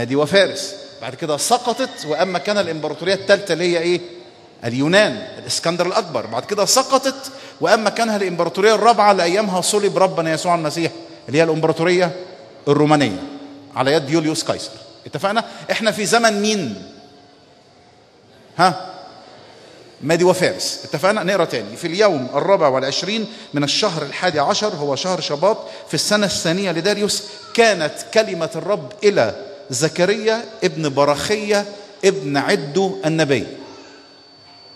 مادي وفارس. بعد كده سقطت، واما كان الامبراطورية الثالثة اللي هي ايه؟ اليونان، الاسكندر الاكبر. بعد كده سقطت، واما كانها الامبراطورية الرابعة اللي ايامها صلب ربنا يسوع المسيح، اللي هي الامبراطورية الرومانية على يد يوليوس قيصر. اتفقنا؟ احنا في زمن مين؟ ها؟ مادي وفارس. اتفقنا؟ نقرا تاني. في اليوم 24 من الشهر 11 هو شهر شباط في السنة الثانية لداريوس، كانت كلمة الرب إلى زكريا ابن برخية ابن عدو النبي.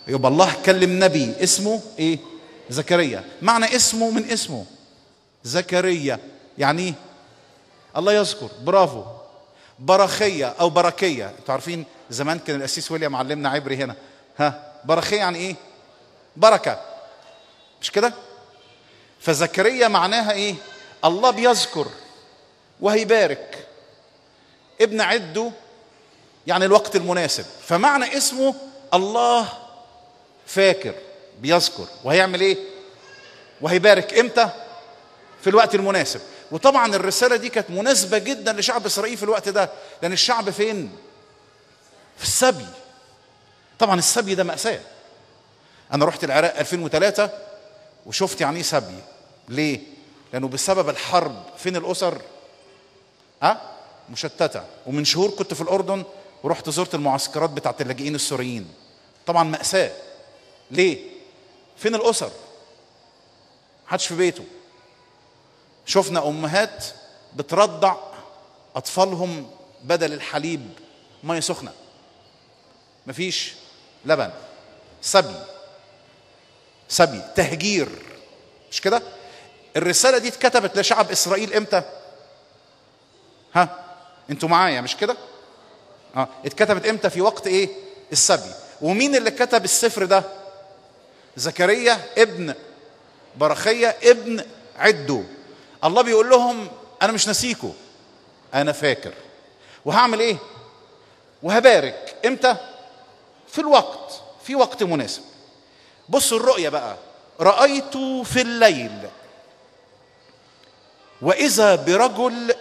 يبقى الله كلم نبي اسمه ايه؟ زكريا. معنى اسمه من اسمه زكريا يعني ايه؟ الله يذكر. برافو. برخية او بركية، انتوا عارفين زمان كان القسيس ويليام علمنا عبري هنا. ها، برخية يعني ايه؟ بركة، مش كده؟ فزكريا معناها ايه؟ الله بيذكر وهيبارك. ابن عدو يعني الوقت المناسب، فمعنى اسمه الله فاكر، بيذكر، وهيعمل ايه؟ وهيبارك. امتى؟ في الوقت المناسب. وطبعا الرسالة دي كانت مناسبة جدا لشعب إسرائيل في الوقت ده، لأن الشعب فين؟ في السبي. طبعا السبي ده مأساة. أنا رحت العراق 2003 وشفت يعني ايه سبي. ليه؟ لأنه بسبب الحرب فين الأسر؟ ها؟ مشتتة. ومن شهور كنت في الأردن ورحت زرت المعسكرات بتاعت اللاجئين السوريين. طبعا مأساة. ليه؟ فين الأسر؟ محدش في بيته. شفنا أمهات بترضع أطفالهم بدل الحليب مية سخنة، مفيش لبن. سبي، سبي، تهجير، مش كده؟ الرسالة دي اتكتبت لشعب إسرائيل إمتى؟ ها؟ انتوا معايا مش كده؟ اتكتبت إمتى؟ في وقت إيه؟ السبي. ومين اللي كتب السفر ده؟ زكريا ابن برخية ابن عدو. الله بيقول لهم أنا مش ناسيكوا، أنا فاكر، وهعمل إيه؟ وهبارك. إمتى؟ في الوقت، في وقت مناسب. بصوا الرؤية بقى. رأيت في الليل وإذا برجل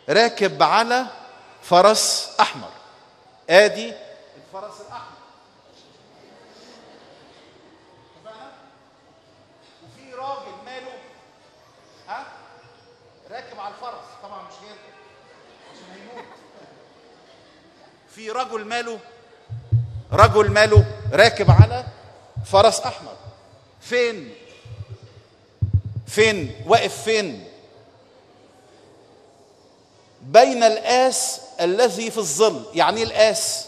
راكب على فرس أحمر. آدي الفرس الأحمر، وفي راجل ماله؟ ها؟ راكب على الفرس. طبعا مش هيركب عشان هيموت. في رجل ماله؟ رجل ماله؟ راكب على فرس أحمر. فين؟ فين؟ واقف فين؟ بين الآس الذي في الظل. يعني ايه الآس؟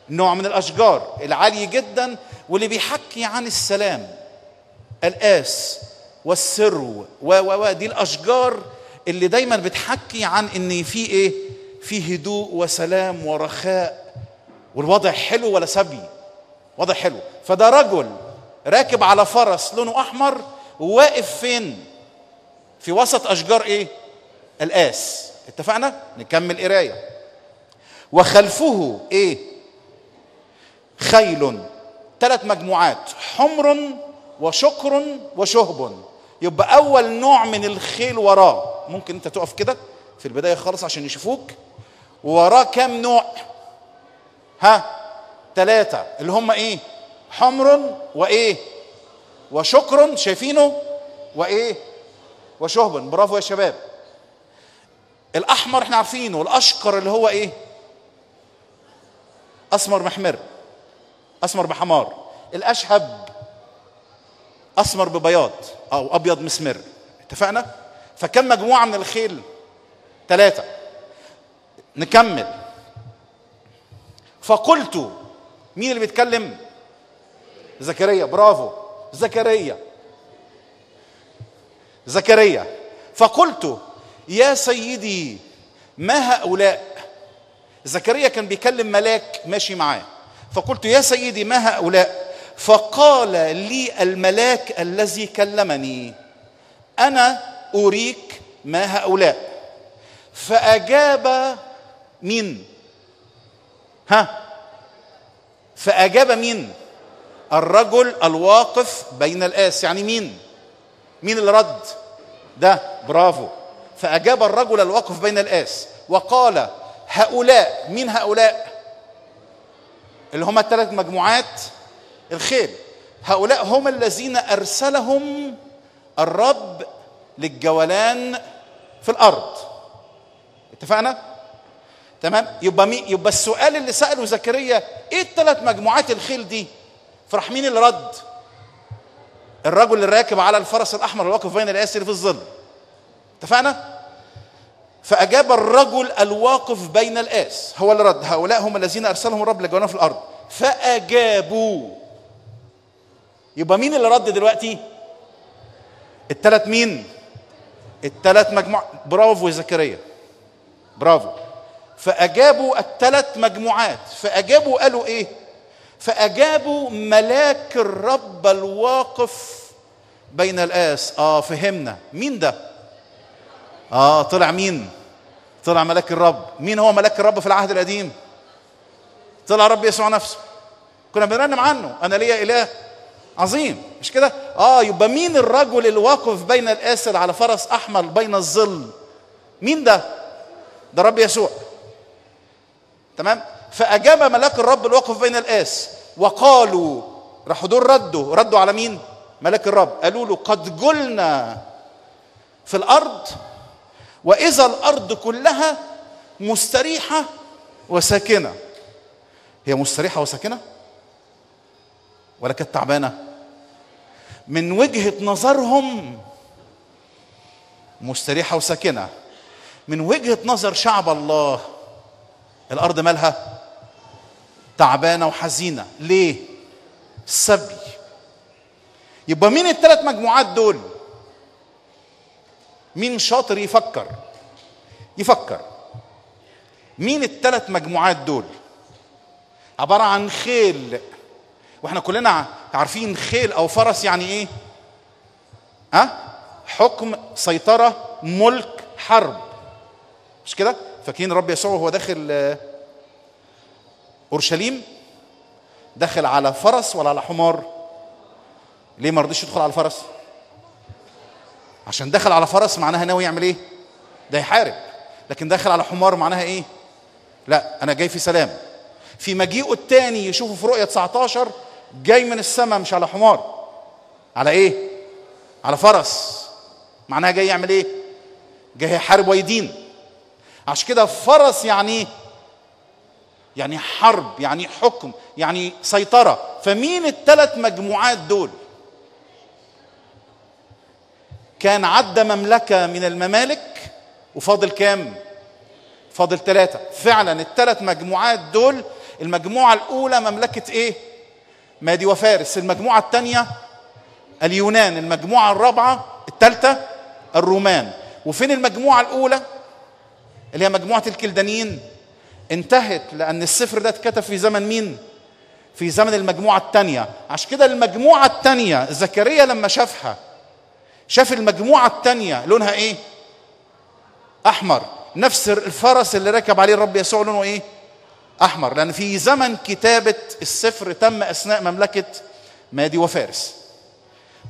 نوع من الأشجار العالي جدا واللي بيحكي عن السلام. الآس والسرو و دي الأشجار اللي دايما بتحكي عن إن في إيه؟ في هدوء وسلام ورخاء، والوضع حلو ولا سبي؟ وضع حلو. فده رجل راكب على فرس لونه أحمر وواقف فين؟ في وسط أشجار إيه؟ الآس. اتفقنا؟ نكمل قراية. وخلفه إيه؟ خيل، 3 مجموعات، حمر وشكر وشهب. يبقى أول نوع من الخيل وراه. ممكن أنت تقف كده في البداية خالص عشان يشوفوك. وراه كام نوع؟ ها؟ 3، اللي هم إيه؟ حمر وإيه؟ وشكر، شايفينه؟ وإيه؟ وشهب. برافو يا شباب. الأحمر احنا عارفينه، والأشقر اللي هو إيه؟ أسمر محمر، أسمر بحمار. الأشهب أسمر ببياض أو أبيض مسمر. اتفقنا؟ فكم مجموعة من الخيل؟ 3. نكمل. فقلت، مين اللي بيتكلم؟ زكريا. برافو زكريا. زكريا. فقلت يا سيدي ما هؤلاء؟ زكريا كان بيكلم ملاك ماشي معاه. فقلت يا سيدي ما هؤلاء؟ فقال لي الملاك الذي كلمني أنا أريك ما هؤلاء. فأجاب مين؟ ها؟ فأجاب مين؟ الرجل الواقف بين الآس. يعني مين؟ مين اللي رد ده؟ برافو. فأجاب الرجل الواقف بين الآس وقال هؤلاء، مين هؤلاء؟ اللي هم الثلاث مجموعات الخيل. هؤلاء هم الذين أرسلهم الرب للجولان في الأرض. اتفقنا؟ تمام. يبقى السؤال اللي سأله زكريا ايه الثلاث مجموعات الخيل دي؟ فراح مين اللي رد؟ الرجل الراكب على الفرس الأحمر الواقف بين الآسر في الظل. اتفقنا؟ فأجاب الرجل الواقف بين الآس، هو اللي رد، هؤلاء هم الذين أرسلهم الرب للجولان في الأرض. فأجابوا. يبقى مين اللي رد دلوقتي؟ الثلاث مين؟ الثلاث مجموعات. برافو يا زكريا، برافو. فأجابوا الثلاث مجموعات. فأجابوا قالوا إيه؟ فأجابوا ملاك الرب الواقف بين الآس. فهمنا مين ده؟ طلع مين؟ طلع ملاك الرب. مين هو ملاك الرب في العهد القديم؟ طلع رب يسوع نفسه، كنا بنرنم عنه، أنا ليا إله عظيم، مش كده؟ يبقى مين الرجل الواقف بين الآسر على فرس أحمر بين الظل؟ مين ده؟ ده رب يسوع. تمام؟ فأجاب ملاك الرب الواقف بين الآس وقالوا، راحوا دول ردوا على مين؟ ملاك الرب. قالوا له قد جلنا في الأرض وإذا الأرض كلها مستريحة وساكنة. هي مستريحة وساكنة ولا كانت تعبانة؟ من وجهة نظرهم مستريحة وساكنة. من وجهة نظر شعب الله الأرض مالها؟ تعبانة وحزينة. ليه؟ السبي. يبقى مين الثلاث مجموعات دول؟ مين شاطر يفكر؟ يفكر مين الثلاث مجموعات دول؟ عبارة عن خيل، واحنا كلنا عارفين خيل او فرس يعني ايه؟ حكم، سيطرة، ملك، حرب، مش كده؟ فاكرين الرب يسوع وهو داخل اورشليم داخل على فرس ولا على حمار؟ ليه ما رضيش يدخل على الفرس؟ عشان دخل على فرس معناها ناوي يعمل ايه؟ ده يحارب. لكن دخل على حمار معناها ايه؟ لا، انا جاي في سلام. في مجيئه الثاني يشوفه في رؤية 19 جاي من السماء مش على حمار، على ايه؟ على فرس. معناها جاي يعمل ايه؟ جاي يحارب ويدين. عشان كده فرس يعني ايه؟ يعني حرب، يعني حكم، يعني سيطرة. فمين الثلاث مجموعات دول؟ كان عدى مملكة من الممالك وفاضل كام؟ فاضل 3. فعلا الثلاث مجموعات دول، المجموعة الأولى مملكة إيه؟ مادي وفارس، المجموعة الثانية اليونان، المجموعة الرابعة الثالثة الرومان. وفين المجموعة الأولى اللي هي مجموعة الكلدانيين؟ انتهت، لأن السفر ده اتكتب في زمن مين؟ في زمن المجموعة الثانية. عشان كده المجموعة الثانية زكريا لما شافها، شاف المجموعة الثانية لونها ايه؟ أحمر. نفس الفرس اللي ركب عليه الرب يسوع لونه ايه؟ أحمر، لأن في زمن كتابة السفر تم أثناء مملكة مادي وفارس.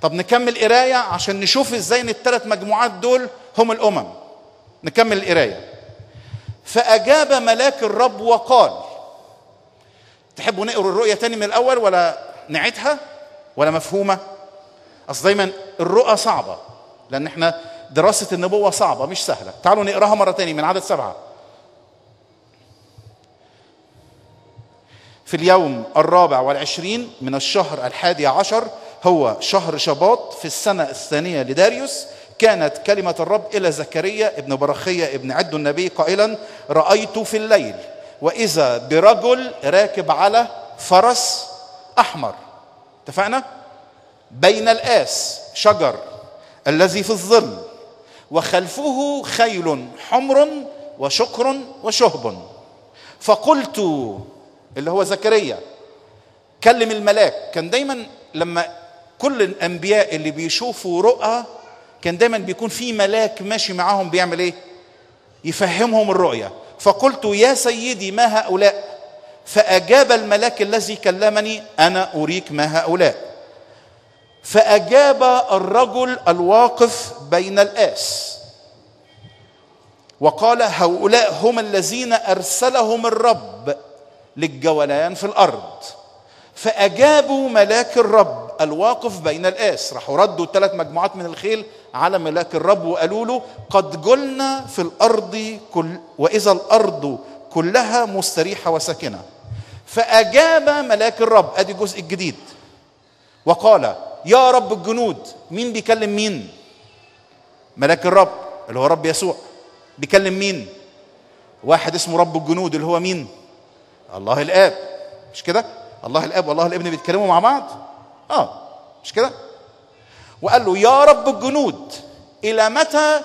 طب نكمل قراية عشان نشوف ازاي ان الثلاث مجموعات دول هم الأمم. نكمل القراية. فأجاب ملاك الرب وقال. تحبوا نقرأ الرؤية تاني من الأول ولا نعيدها ولا مفهومة؟ أصل دايما الرؤى صعبة، لأن احنا دراسة النبوة صعبة مش سهلة. تعالوا نقراها مرة تاني من عدد 7. في اليوم 24 من الشهر 11 هو شهر شباط في السنة الثانية لداريوس، كانت كلمة الرب إلى زكريا ابن برخية ابن عدو النبي قائلا: رأيت في الليل وإذا برجل راكب على فرس أحمر. اتفقنا؟ بين الآس شجر الذي في الظل، وخلفه خيل حمر وشقر وشهب. فقلت، اللي هو زكريا كلم الملاك. كان دايما لما كل الأنبياء اللي بيشوفوا رؤى كان دايما بيكون في ملاك ماشي معاهم بيعمل ايه؟ يفهمهم الرؤية. فقلت: يا سيدي ما هؤلاء؟ فأجاب الملاك الذي كلمني: أنا أريك ما هؤلاء. فأجاب الرجل الواقف بين الآس. وقال هؤلاء هم الذين أرسلهم الرب للجولان في الأرض. فأجابوا ملاك الرب الواقف بين الآس. راحوا ردوا 3 مجموعات من الخيل على ملاك الرب وقالوا له قد جلنا في الأرض كل وإذا الأرض كلها مستريحة وساكنة. فأجاب ملاك الرب، أدي الجزء الجديد، وقال يا رب الجنود. مين بيكلم مين؟ ملاك الرب اللي هو رب يسوع بيكلم مين؟ واحد اسمه رب الجنود اللي هو مين؟ الله الآب، مش كده؟ الله الآب والله الابن بيتكلموا مع بعض، مش كده؟ وقال له يا رب الجنود إلى متى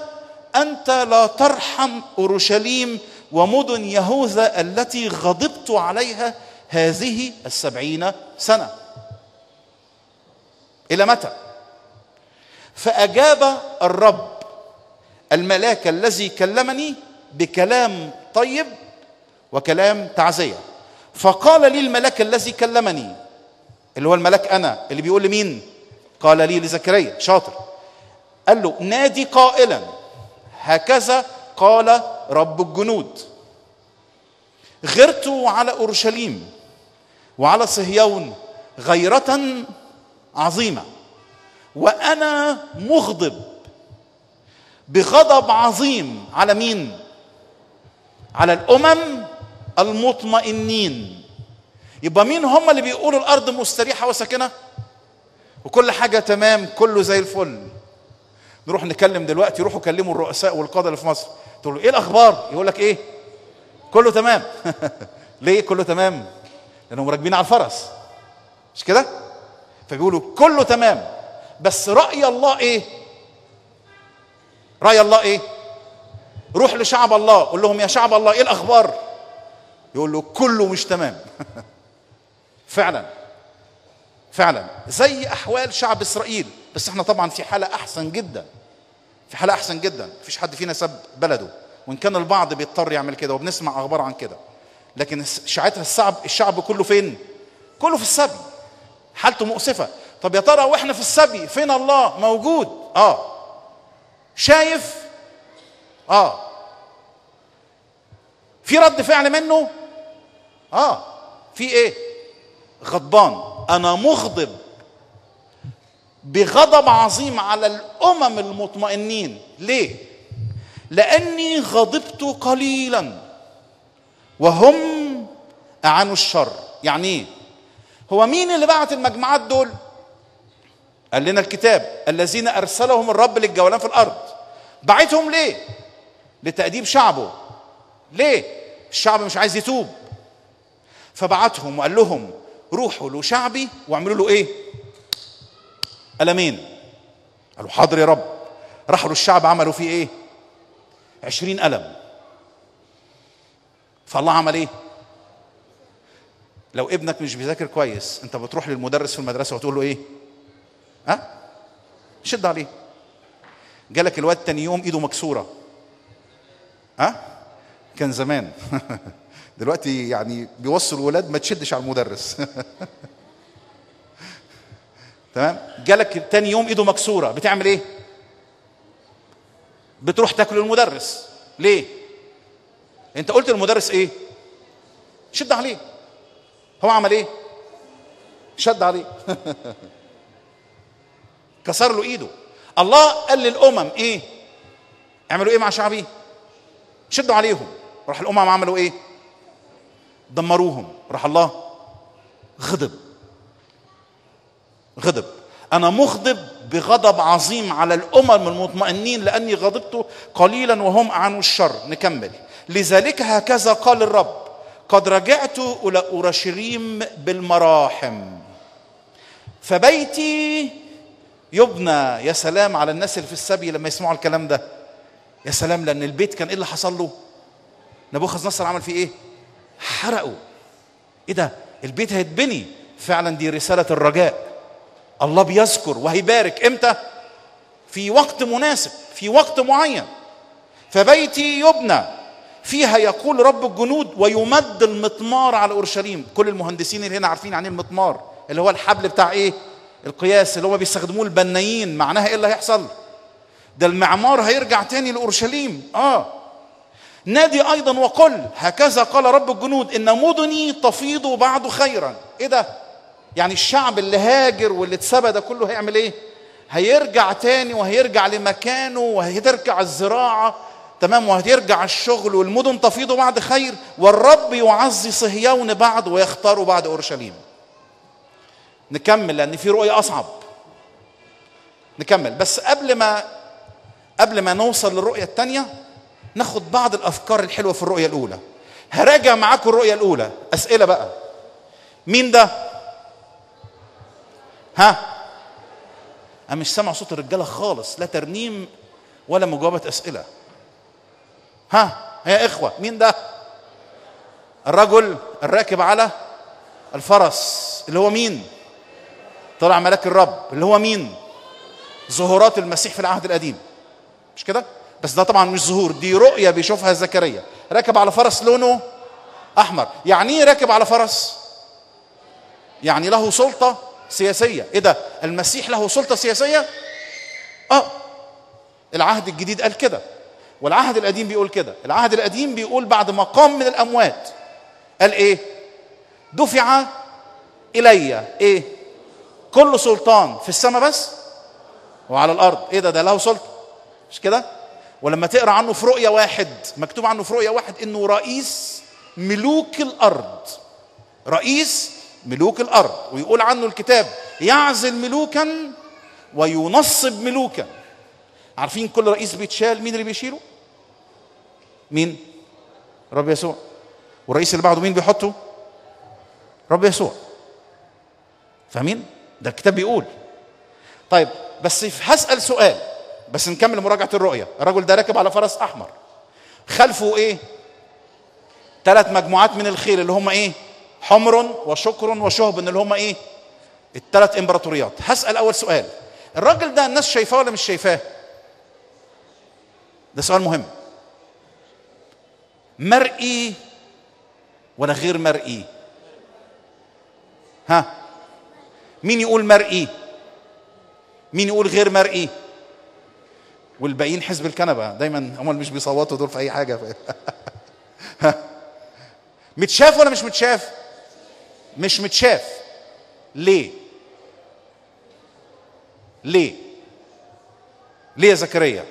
أنت لا ترحم أورشليم ومدن يهوذا التي غضبت عليها هذه 70 سنة؟ إلى متى؟ فأجاب الرب الملاك الذي كلمني بكلام طيب وكلام تعزية. فقال لي الملاك الذي كلمني، اللي هو الملاك أنا اللي بيقول لمين؟ قال لي لزكريا، شاطر. قال له نادي قائلا هكذا قال رب الجنود غرت على أورشليم وعلى صهيون غيرة عظيمة، وأنا مغضب بغضب عظيم على مين؟ على الأمم المطمئنين. يبقى مين هم اللي بيقولوا الأرض مستريحة وساكنة وكل حاجة تمام كله زي الفل؟ نروح نكلم دلوقتي، روحوا كلموا الرؤساء والقادة اللي في مصر، تقول له ايه الأخبار؟ يقول لك ايه؟ كله تمام. ليه كله تمام؟ لأنهم راكبين على الفرس، مش كده؟ فبيقولوا كله تمام. بس رأي الله ايه؟ رأي الله ايه؟ روح لشعب الله قول لهم يا شعب الله ايه الأخبار؟ يقول له كله مش تمام. فعلا فعلا زي أحوال شعب إسرائيل، بس احنا طبعا في حالة أحسن جدا، في حالة أحسن جدا، مفيش حد فينا ساب بلده، وإن كان البعض بيضطر يعمل كده وبنسمع أخبار عن كده، لكن ساعتها الشعب كله فين؟ كله في السبي، حالته مؤسفة. طب يا ترى واحنا في السبي فين الله؟ موجود، شايف، في رد فعل منه، في ايه؟ غضبان. انا مغضب بغضب عظيم على الامم المطمئنين. ليه؟ لاني غضبت قليلا وهم اعانوا الشر. يعني ايه؟ هو مين اللي بعت المجموعات دول؟ قال لنا الكتاب الذين ارسلهم الرب للجولان في الارض. بعتهم ليه؟ لتأديب شعبه. ليه؟ الشعب مش عايز يتوب، فبعتهم وقال لهم روحوا لشعبي واعملوا له ايه؟ قلمين. قالوا حاضر يا رب. راحوا للشعب عملوا فيه ايه؟ 20 قلم. فالله عمل ايه؟ لو ابنك مش بيذاكر كويس انت بتروح للمدرس في المدرسة وتقول له ايه؟ شد عليه. جالك الواد تاني يوم ايده مكسورة. كان زمان. دلوقتي يعني بيوصوا الولاد ما تشدش على المدرس. تمام؟ جالك تاني يوم ايده مكسورة، بتعمل ايه؟ بتروح تاكل المدرس. ليه؟ انت قلت للمدرس ايه؟ شد عليه. هو عمل ايه؟ شد عليه. كسر له ايده. الله قال للامم ايه؟ اعملوا ايه مع شعبي؟ شدوا عليهم. راح الامم عملوا ايه؟ دمروهم. راح الله غضب. غضب. انا مغضب بغضب عظيم على الامم المطمئنين لاني غضبت قليلا وهم اعانوا الشر. نكمل. لذلك هكذا قال الرب قد رجعت الى اورشليم بالمراحم فبيتي يبنى. يا سلام على الناس اللي في السبي لما يسمعوا الكلام ده، يا سلام. لان البيت كان ايه اللي حصل له؟ نبوخذ نصر عمل فيه ايه؟ حرقه. ايه ده؟ البيت هيتبني فعلا. دي رسالة الرجاء. الله بيذكر وهيبارك امتى؟ في وقت مناسب، في وقت معين. فبيتي يبنى فيها يقول رب الجنود ويمد المطمار على اورشليم. كل المهندسين اللي هنا عارفين يعني ايه المطمار، اللي هو الحبل بتاع ايه؟ القياس اللي هو بيستخدموه البنايين. معناها ايه اللي هيحصل؟ ده المعمار هيرجع تاني لاورشليم. نادي أيضا وقل هكذا قال رب الجنود إن مدني تفيض بعد خيرا. إيه ده؟ يعني الشعب اللي هاجر واللي اتسبى ده كله هيعمل إيه؟ هيرجع تاني وهيرجع لمكانه وهترجع الزراعة، تمام، وهترجع الشغل، والمدن تفيض بعد خير، والرب يعزي صهيون بعد ويختار بعد أورشليم. نكمل لأن في رؤية أصعب. نكمل بس قبل ما نوصل للرؤية الثانية ناخد بعض الأفكار الحلوة في الرؤية الأولى. هراجع معاكم الرؤية الأولى. أسئلة بقى. مين ده؟ ها؟ أنا مش سامع صوت الرجالة خالص، لا ترنيم ولا مجاوبة أسئلة. ها يا إخوة، مين ده؟ الرجل الراكب على الفرس اللي هو مين؟ طلع ملاك الرب اللي هو مين؟ ظهورات المسيح في العهد القديم، مش كده؟ بس ده طبعا مش ظهور، دي رؤية بيشوفها زكريا. راكب على فرس لونه أحمر. يعني ايه راكب على فرس؟ يعني له سلطة سياسية. ايه ده؟ المسيح له سلطة سياسية؟ العهد الجديد قال كده، والعهد القديم بيقول كده. العهد القديم بيقول بعد ما قام من الأموات قال ايه؟ دفع إلي ايه؟ كل سلطان في السماء بس وعلى الأرض. ايه ده؟ ده له سلطة، مش كده؟ ولما تقرأ عنه في رؤية واحد، مكتوب عنه في رؤية واحد انه رئيس ملوك الأرض. رئيس ملوك الأرض. ويقول عنه الكتاب يعزل ملوكا وينصب ملوكا. عارفين كل رئيس بيتشال مين اللي بيشيله؟ مين؟ رب يسوع. والرئيس اللي بعده مين بيحطه؟ رب يسوع. فاهمين؟ ده الكتاب بيقول. طيب بس هسأل سؤال، بس نكمل مراجعة الرؤية. الرجل ده راكب على فرس أحمر، خلفه إيه؟ 3 مجموعات من الخيل اللي هم إيه؟ حمر وشكر وشهب، اللي هم إيه؟ ال3 إمبراطوريات. هسأل أول سؤال، الراجل ده الناس شايفاه ولا مش شايفاه؟ ده سؤال مهم. مرئي ولا غير مرئي؟ ها؟ مين يقول مرئي؟ مين يقول غير مرئي؟ والباقيين حزب الكنبة دايما هم اللي مش بيصوتوا دول في اي حاجة. متشاف ولا مش متشاف؟ مش متشاف. ليه؟ ليه؟ ليه يا زكريا؟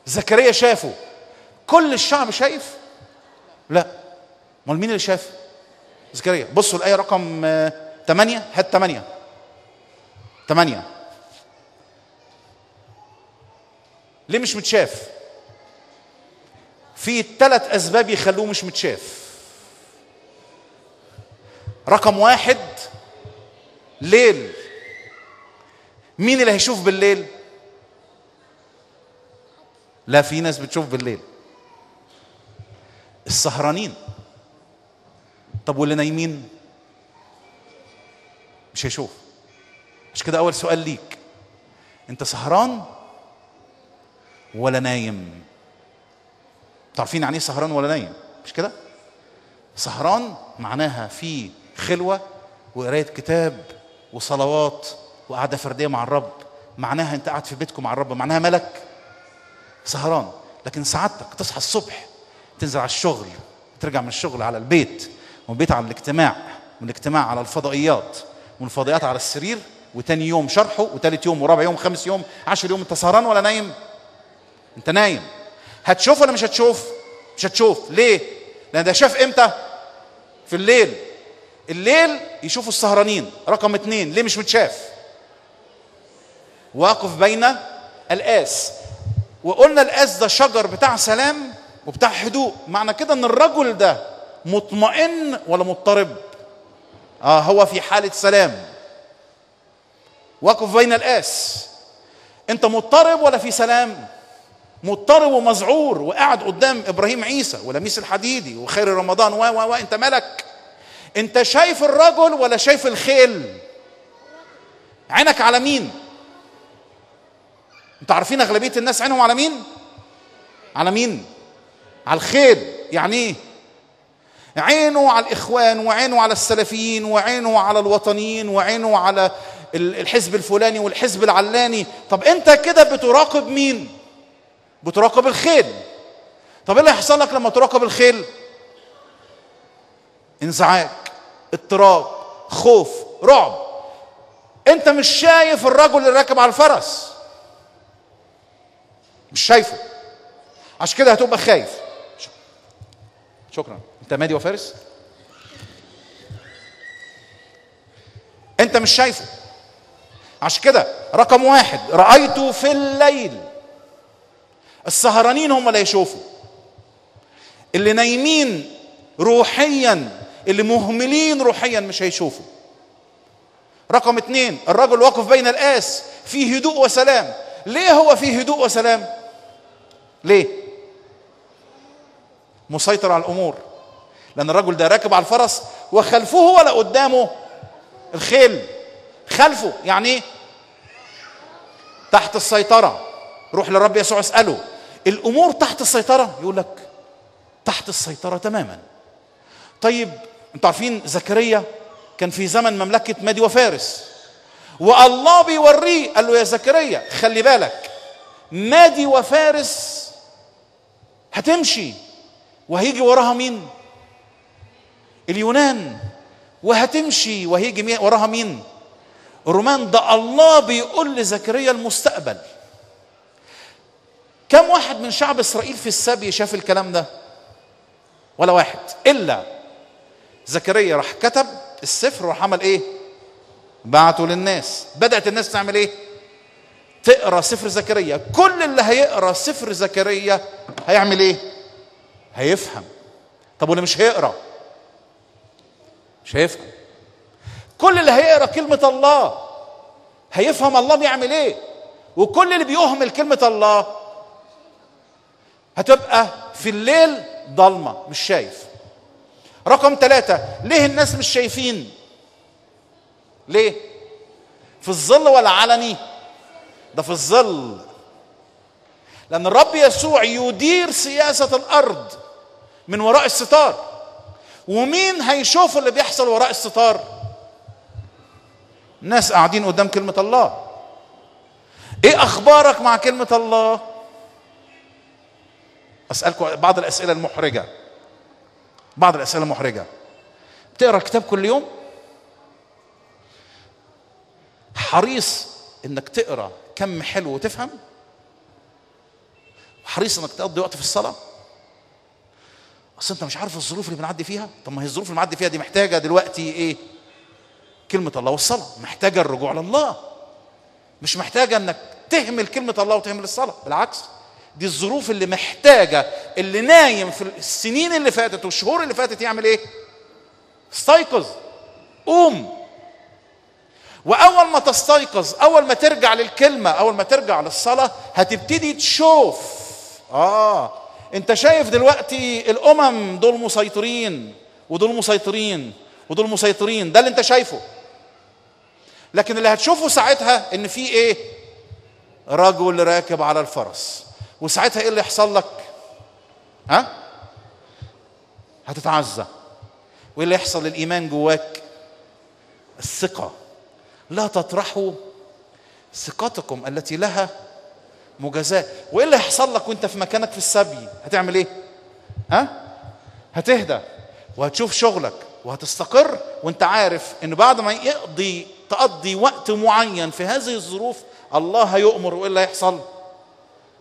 زكريا شافه، كل الشعب شايف؟ لا. امال مين اللي شاف؟ زكريا. بصوا الايه رقم 8، هات 8. 8. ليه مش متشاف؟ في 3 أسباب يخلوه مش متشاف. رقم 1، ليل. مين اللي هيشوف بالليل؟ لا، في ناس بتشوف بالليل، السهرانين. طب واللي نايمين؟ مش هيشوف. مش كده؟ أول سؤال ليك، أنت سهران ولا نايم؟ تعرفين يعني ايه سهران ولا نايم؟ مش كده؟ سهران معناها في خلوة وقراية كتاب وصلوات وقعدة فردية مع الرب، معناها انت قاعد في بيتكم مع الرب، معناها ملك سهران. لكن سعادتك تصحى الصبح، تنزل على الشغل، ترجع من الشغل على البيت، ومن البيت على الاجتماع، ومن الاجتماع على الفضائيات، ومن الفضائيات على السرير، وتاني يوم شرحه، وتالت يوم، ورابع يوم، 5 يوم، 10 يوم، انت سهران ولا نايم؟ انت نايم. هتشوف ولا مش هتشوف؟ مش هتشوف. ليه؟ لان ده شاف امتى؟ في الليل. الليل يشوفوا السهرانين. رقم 2، ليه مش متشاف؟ واقف بين الآس. وقلنا الآس ده شجر بتاع سلام وبتاع هدوء، معنى كده ان الرجل ده مطمئن ولا مضطرب؟ هو في حالة سلام. واقف بين الآس. انت مضطرب ولا في سلام؟ مضطرب ومذعور وقاعد قدام ابراهيم عيسى ولميس الحديدي وخير رمضان و و و انت مالك؟ انت شايف الرجل ولا شايف الخيل؟ عينك على مين؟ انتوا عارفين اغلبية الناس عينهم على مين؟ على مين؟ على الخيل. يعني ايه؟ عينه على الاخوان، وعينه على السلفيين، وعينه على الوطنيين، وعينه على الحزب الفلاني والحزب العلاني. طب انت كده بتراقب مين؟ بتراقب الخيل. طب ايه اللي هيحصل لك لما تراقب الخيل؟ انزعاج، اضطراب، خوف، رعب. انت مش شايف الرجل اللي راكب على الفرس، مش شايفه، عشان كده هتبقى خايف. شكرا. انت مادي وفارس؟ انت مش شايفه، عشان كده رقم واحد رأيته في الليل. السهرانين هم اللي يشوفوا، اللي نايمين روحيا، اللي مهملين روحيا مش هيشوفوا. رقم 2 الرجل واقف بين الآس في هدوء وسلام. ليه هو في هدوء وسلام؟ ليه؟ مسيطر على الأمور، لأن الرجل ده راكب على الفرس وخلفه ولا قدامه الخيل، خلفه يعني ايه؟ تحت السيطرة. روح للرب يسوع اسأله الأمور تحت السيطرة، يقول لك تحت السيطرة تماما. طيب انتوا عارفين زكريا كان في زمن مملكة مادي وفارس، والله بيوريه قال له يا زكريا خلي بالك مادي وفارس هتمشي وهيجي وراها مين؟ اليونان، وهتمشي وهيجي وراها مين؟ الرومان. ده الله بيقول لزكريا المستقبل. كم واحد من شعب إسرائيل في السبي شاف الكلام ده؟ ولا واحد، إلا زكريا راح كتب السفر وراح عمل إيه؟ بعته للناس. بدأت الناس تعمل إيه؟ تقرأ سفر زكريا. كل اللي هيقرأ سفر زكريا هيعمل إيه؟ هيفهم. طب واللي مش هيقرأ؟ مش هيفهم. كل اللي هيقرأ كلمة الله هيفهم الله بيعمل إيه، وكل اللي بيهمل كلمة الله هتبقى في الليل ضلمة مش شايف. رقم 3 ليه الناس مش شايفين؟ ليه؟ في الظل ولا علني؟ ده في الظل، لأن الرب يسوع يدير سياسة الأرض من وراء الستار. ومين هيشوف اللي بيحصل وراء الستار؟ ناس قاعدين قدام كلمة الله. ايه أخبارك مع كلمة الله؟ أسألكم بعض الأسئلة المحرجة، بعض الأسئلة المحرجة. بتقرأ الكتاب كل يوم؟ حريص إنك تقرأ كم حلو وتفهم؟ حريص إنك تقضي وقت في الصلاة؟ أصل أنت مش عارف الظروف اللي بنعدي فيها. طب ما هي الظروف اللي بنعدي فيها دي محتاجة دلوقتي إيه؟ كلمة الله والصلاة، محتاجة الرجوع لله، مش محتاجة إنك تهمل كلمة الله وتهمل الصلاة، بالعكس دي الظروف اللي محتاجة اللي نايم في السنين اللي فاتت والشهور اللي فاتت يعمل ايه؟ استيقظ، قوم. وأول ما تستيقظ، أول ما ترجع للكلمة، أول ما ترجع للصلاة، هتبتدي تشوف. أنت شايف دلوقتي الأمم دول مسيطرين ودول مسيطرين ودول مسيطرين، ده اللي أنت شايفه. لكن اللي هتشوفه ساعتها إن في إيه؟ رجل راكب على الفرس. وساعتها ايه اللي يحصل لك؟ ها؟ هتتعزى. وايه اللي يحصل للايمان جواك؟ الثقة. لا تطرحوا ثقتكم التي لها مجازاة. وايه اللي هيحصل لك وانت في مكانك في السبي؟ هتعمل ايه؟ ها؟ هتهدى وهتشوف شغلك وهتستقر، وانت عارف ان بعد ما تقضي وقت معين في هذه الظروف الله هيؤمر، وايه اللي هيحصل؟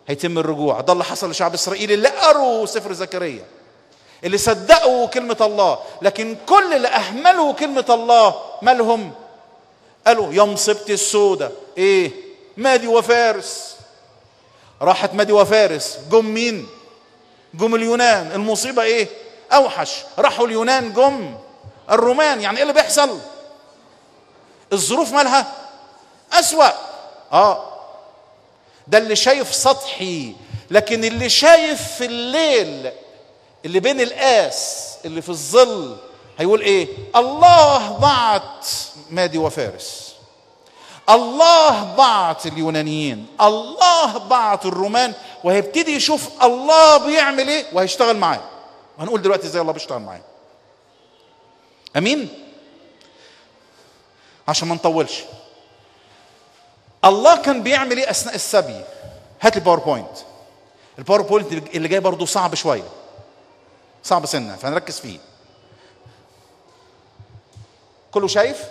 هيتم الرجوع. ده اللي حصل لشعب اسرائيل اللي قروا سفر زكريا، اللي صدقوا كلمة الله، لكن كل اللي اهملوا كلمة الله مالهم؟ قالوا يا مصيبتي السوداء، ايه؟ مادي وفارس. راحت مادي وفارس، جم مين؟ جم اليونان. المصيبة ايه؟ اوحش. راحوا اليونان جم الرومان. يعني ايه اللي بيحصل؟ الظروف مالها؟ اسوأ. ده اللي شايف سطحي، لكن اللي شايف في الليل، اللي بين القاس، اللي في الظل، هيقول ايه؟ الله بعت مادي وفارس، الله بعت اليونانيين، الله بعت الرومان، وهيبتدي يشوف الله بيعمل ايه وهيشتغل معاه. وهنقول دلوقتي ازاي الله بيشتغل معاه. امين؟ عشان ما نطولش. الله كان بيعمل ايه اثناء السبي؟ هات ال PowerPoint. ال PowerPoint اللي جاي برضو صعب شوية، صعب سنة، فهنركز فيه. كله شايف؟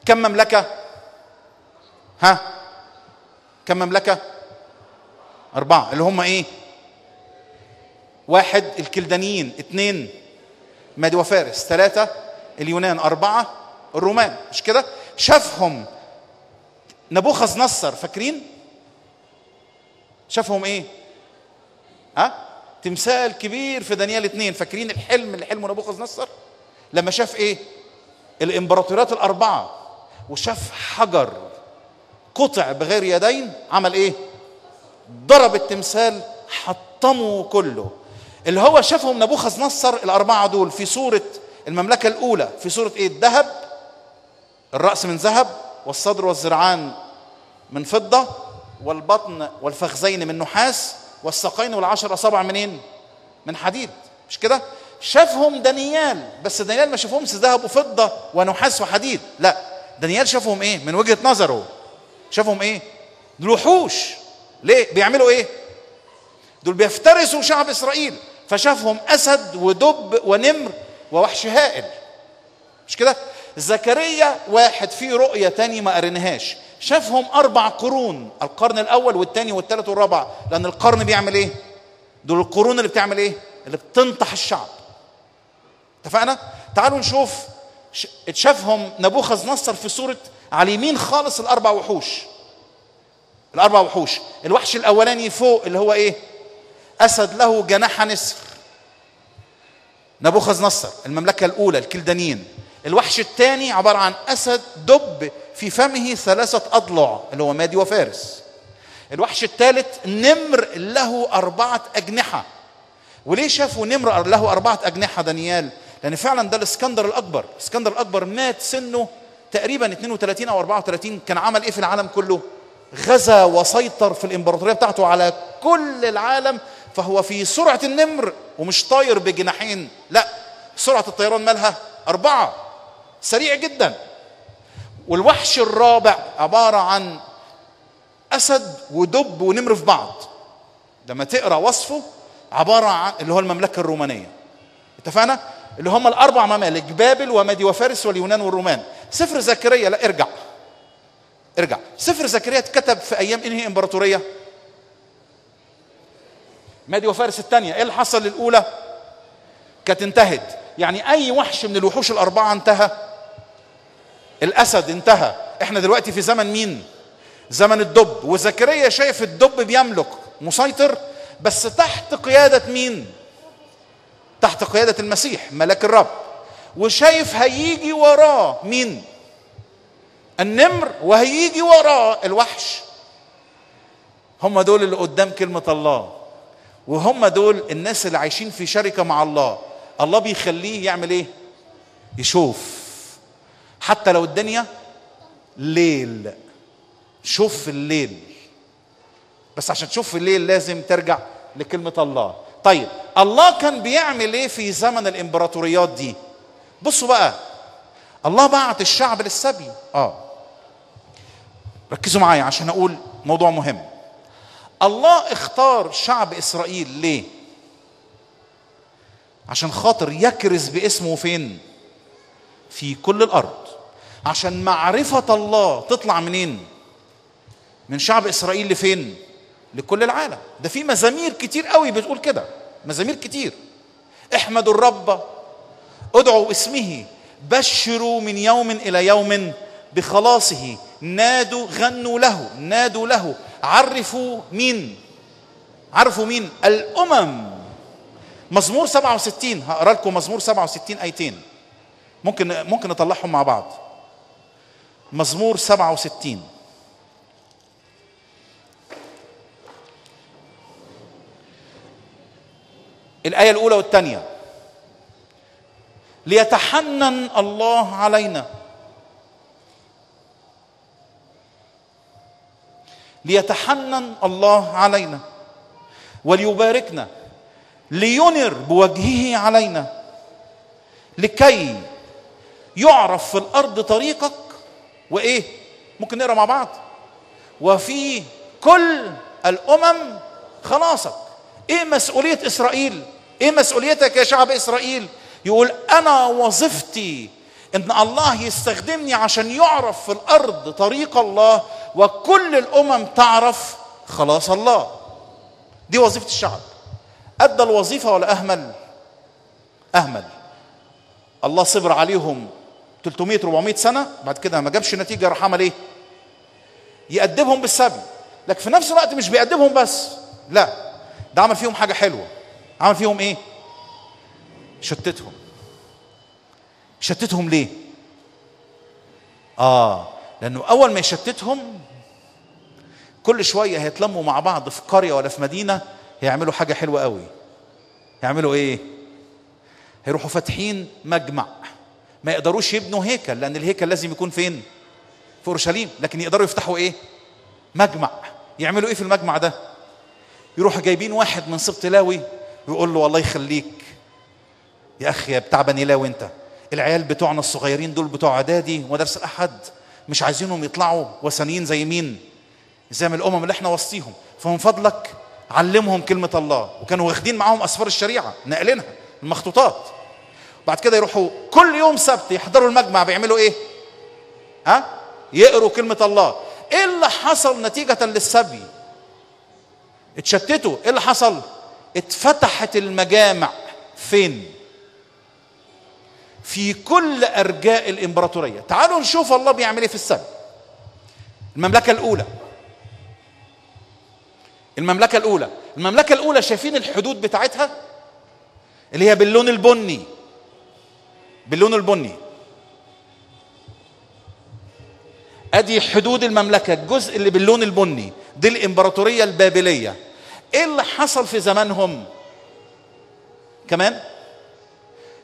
كم مملكة؟ ها؟ كم مملكة؟ 4، اللي هم ايه؟ 1 الكلدانيين، 2 مادي وفارس، 3 اليونان، 4 الرومان، مش كده؟ شافهم نبوخذ نصر، فاكرين؟ شافهم ايه؟ ها؟ تمثال كبير في دانيال 2، فاكرين الحلم اللي حلمه نبوخذ نصر؟ لما شاف ايه؟ الامبراطوريات 4، وشاف حجر قطع بغير يدين، عمل ايه؟ ضرب التمثال، حطمه كله. اللي هو شافهم نبوخذ نصر 4 دول في صورة المملكة الأولى، في صورة ايه؟ الذهب، الرأس من ذهب، والصدر والذراعان من فضة، والبطن والفخذين من نحاس، والساقين والعشر أصابع منين؟ من حديد، مش كده؟ شافهم دانيال، بس دانيال ما شافهمش ذهب وفضة ونحاس وحديد، لا، دانيال شافهم ايه؟ من وجهة نظره شافهم ايه؟ دول وحوش. ليه؟ بيعملوا ايه؟ دول بيفترسوا شعب إسرائيل، فشافهم أسد ودب ونمر ووحش هائل، مش كده؟ زكريا 1 في رؤية تاني ما قريناهاش، شافهم 4 قرون، القرن الأول والثاني والثالث والرابع، لأن القرن بيعمل إيه؟ دول القرون اللي بتعمل إيه؟ اللي بتنطح الشعب. اتفقنا؟ تعالوا نشوف اتشافهم نبوخذ نصر في صورة على اليمين خالص 4 وحوش. 4 وحوش، الوحش الأولاني فوق اللي هو إيه؟ أسد له جناح نسر، نبوخذ نصر المملكة الأولى الكلدانيين. الوحش الثاني عبارة عن أسد دب في فمه 3 أضلع اللي هو مادي وفارس. الوحش الثالث نمر له 4 أجنحة. وليه شافوا نمر له 4 أجنحة دانيال؟ لأن فعلا ده الاسكندر الأكبر. الاسكندر الأكبر مات سنة تقريبا 32 أو 34، كان عمل إيه في العالم كله؟ غزا وسيطر في الإمبراطورية بتاعته على كل العالم، فهو في سرعة النمر ومش طاير بجناحين، لا، سرعة الطيران مالها 4، سريع جدا. والوحش الرابع عبارة عن أسد ودب ونمر في بعض، لما تقرأ وصفه عبارة عن اللي هو المملكة الرومانية. اتفقنا؟ اللي هم 4 ممالك، بابل ومادي وفارس واليونان والرومان. سفر زكريا، لا ارجع ارجع، سفر زكريا اتكتب في أيام إنهي إمبراطورية؟ مادي وفارس الثانية. إيه اللي حصل للأولى؟ كانت انتهت، يعني أي وحش من الوحوش 4 انتهى. الأسد انتهى. احنا دلوقتي في زمن مين؟ زمن الدب. وزكريا شايف الدب بيملك مسيطر، بس تحت قيادة مين؟ تحت قيادة المسيح ملاك الرب. وشايف هيجي وراه مين؟ النمر، وهيجي وراه الوحش. هم دول اللي قدام كلمة الله، وهم دول الناس اللي عايشين في شركة مع الله. الله بيخليه يعمل ايه؟ يشوف حتى لو الدنيا ليل. شوف في الليل، بس عشان تشوف في الليل لازم ترجع لكلمة الله. طيب الله كان بيعمل ايه في زمن الامبراطوريات دي؟ بصوا بقى، الله بعت الشعب للسبي. ركزوا معايا عشان اقول موضوع مهم. الله اختار شعب اسرائيل ليه؟ عشان خاطر يكرز باسمه فين؟ في كل الارض. عشان معرفة الله تطلع منين؟ من شعب اسرائيل لفين؟ لكل العالم. ده في مزامير كتير قوي بتقول كده، مزامير كتير. احمدوا الرب، ادعوا اسمه، بشروا من يوم الى يوم بخلاصه، نادوا، غنوا له، نادوا له، عرفوا مين؟ عرفوا مين؟ الامم. مزمور 67، هقرا لكم مزمور 67 ايتين، ممكن نطلعهم مع بعض. مزمور 67 الآية الأولى والثانية. ليتحنن الله علينا، ليتحنن الله علينا وليباركنا، لينر بوجهه علينا، لكي يعرف في الأرض طريقك. وإيه؟ ممكن نقرأ مع بعض. وفي كل الأمم خلاصك. إيه مسؤولية إسرائيل؟ إيه مسؤوليتك يا شعب إسرائيل؟ يقول أنا وظيفتي إن الله يستخدمني عشان يعرف في الأرض طريق الله وكل الأمم تعرف خلاص الله. دي وظيفة الشعب. أدى الوظيفة ولا أهمل؟ أهمل. الله صبر عليهم 300-400 سنة، بعد كده ما جابش نتيجة، راح عمل إيه؟ يأدبهم بالسبي. لكن في نفس الوقت مش بيأدبهم بس، لا، ده عمل فيهم حاجة حلوة. عمل فيهم إيه؟ شتتهم. شتتهم ليه؟ لأنه أول ما يشتتهم كل شوية هيتلموا مع بعض في قرية ولا في مدينة، هيعملوا حاجة حلوة قوي. هيعملوا إيه؟ هيروحوا فاتحين مجمع. ما يقدروش يبنوا هيكل، لأن الهيكل لازم يكون فين؟ في أورشليم. لكن يقدروا يفتحوا إيه؟ مجمع. يعملوا إيه في المجمع ده؟ يروحوا جايبين واحد من سبط لاوي ويقول له والله يخليك يا أخي يا بتاع بني لاوي، أنت العيال بتوعنا الصغيرين دول بتوع إعدادي ومدارس الأحد مش عايزينهم يطلعوا وثنيين زي مين؟ زي ما الأمم اللي احنا وصيهم، فمن فضلك علمهم كلمة الله. وكانوا واخدين معاهم أسفار الشريعة ناقلينها المخطوطات. بعد كده يروحوا كل يوم سبت يحضروا المجمع، بيعملوا ايه؟ ها؟ يقروا كلمة الله. ايه اللي حصل نتيجة للسبي؟ اتشتتوا. ايه اللي حصل؟ اتفتحت المجامع فين؟ في كل أرجاء الإمبراطورية. تعالوا نشوف الله بيعمل ايه في السبي. المملكة الأولى، المملكة الأولى، المملكة الأولى شايفين الحدود بتاعتها اللي هي باللون البني، باللون البني. ادي حدود المملكة، الجزء اللي باللون البني دي الإمبراطورية البابلية. ايه اللي حصل في زمانهم؟ كمان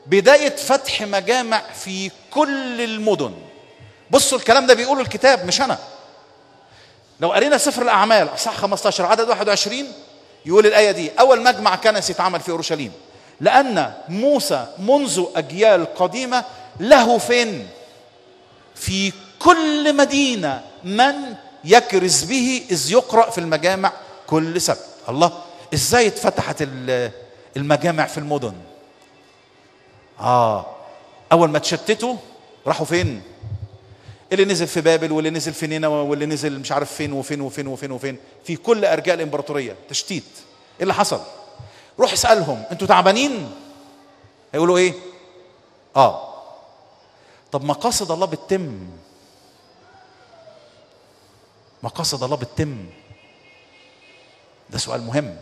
بداية فتح مجامع في كل المدن. بصوا الكلام ده بيقوله الكتاب مش أنا. لو قرينا سفر الأعمال أصحاح 15 عدد 21 يقول الآية دي: أول مجمع كنسي اتعمل في أورشليم، لأن موسى منذ أجيال قديمة له فين؟ في كل مدينة من يكرز به إذ يقرأ في المجامع كل سبت. الله، إزاي اتفتحت المجامع في المدن؟ أول ما تشتتوا راحوا فين؟ اللي نزل في بابل، واللي نزل في نينوى، واللي نزل مش عارف فين وفين وفين وفين وفين، في كل أرجاء الإمبراطورية تشتيت. إيه اللي حصل؟ روح اسألهم أنتوا تعبانين؟ هيقولوا إيه؟ طب مقاصد الله بتتم، مقاصد الله بتتم. ده سؤال مهم.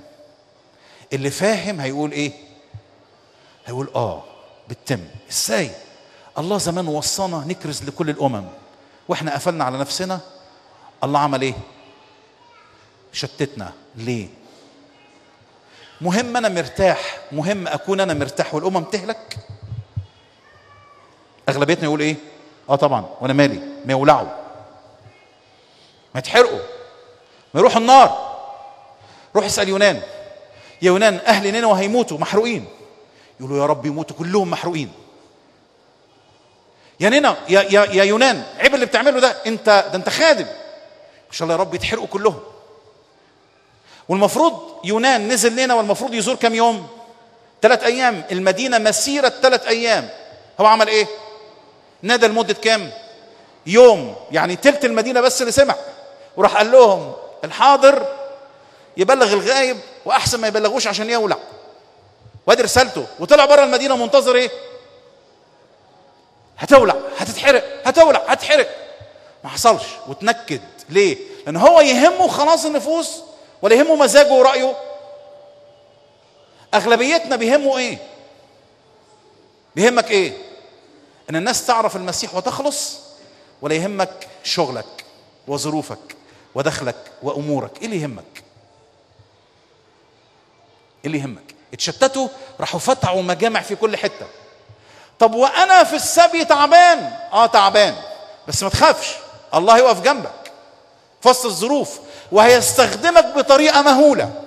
اللي فاهم هيقول إيه؟ هيقول بتتم. إزاي؟ الله زمان وصانا نكرز لكل الأمم، واحنا قفلنا على نفسنا. الله عمل ايه؟ شتتنا. ليه؟ مهم انا مرتاح، مهم اكون انا مرتاح والامم تهلك. اغلبيتنا يقول ايه؟ طبعا، وانا مالي، ما يولعوا، ما يتحرقوا، ما يروحوا النار. روح اسال يونان، يا يونان اهل نينوى هيموتوا محروقين. يقولوا يا رب يموتوا كلهم محروقين. يا نينا يا يا يا يونان، عيب اللي بتعمله ده، انت ده انت خادم. ان شاء الله يا رب يتحرقوا كلهم. والمفروض يونان نزل نينا، والمفروض يزور كم يوم؟ 3 أيام. المدينة مسيرة 3 أيام. هو عمل ايه؟ نادى لمدة كام؟ يوم، يعني تلت المدينة بس اللي سمع. وراح قال لهم الحاضر يبلغ الغايب، واحسن ما يبلغوش عشان يولع. وادي رسالته. وطلع بره المدينة منتظر ايه؟ هتولع، هتتحرق، هتولع، هتحرق. ما حصلش وتنكد. ليه؟ لأن هو يهمه خلاص النفوس ولا يهمه مزاجه ورأيه؟ أغلبيتنا بيهمه إيه؟ بيهمك إيه؟ إن الناس تعرف المسيح وتخلص، ولا يهمك شغلك وظروفك ودخلك وأمورك؟ إيه اللي يهمك؟ إيه اللي يهمك؟ اتشتتوا، راحوا فتحوا مجامع في كل حتة. طب وأنا في السبي تعبان. تعبان، بس ما تخافش، الله يقف جنبك في وسط الظروف وهيستخدمك بطريقة مهولة.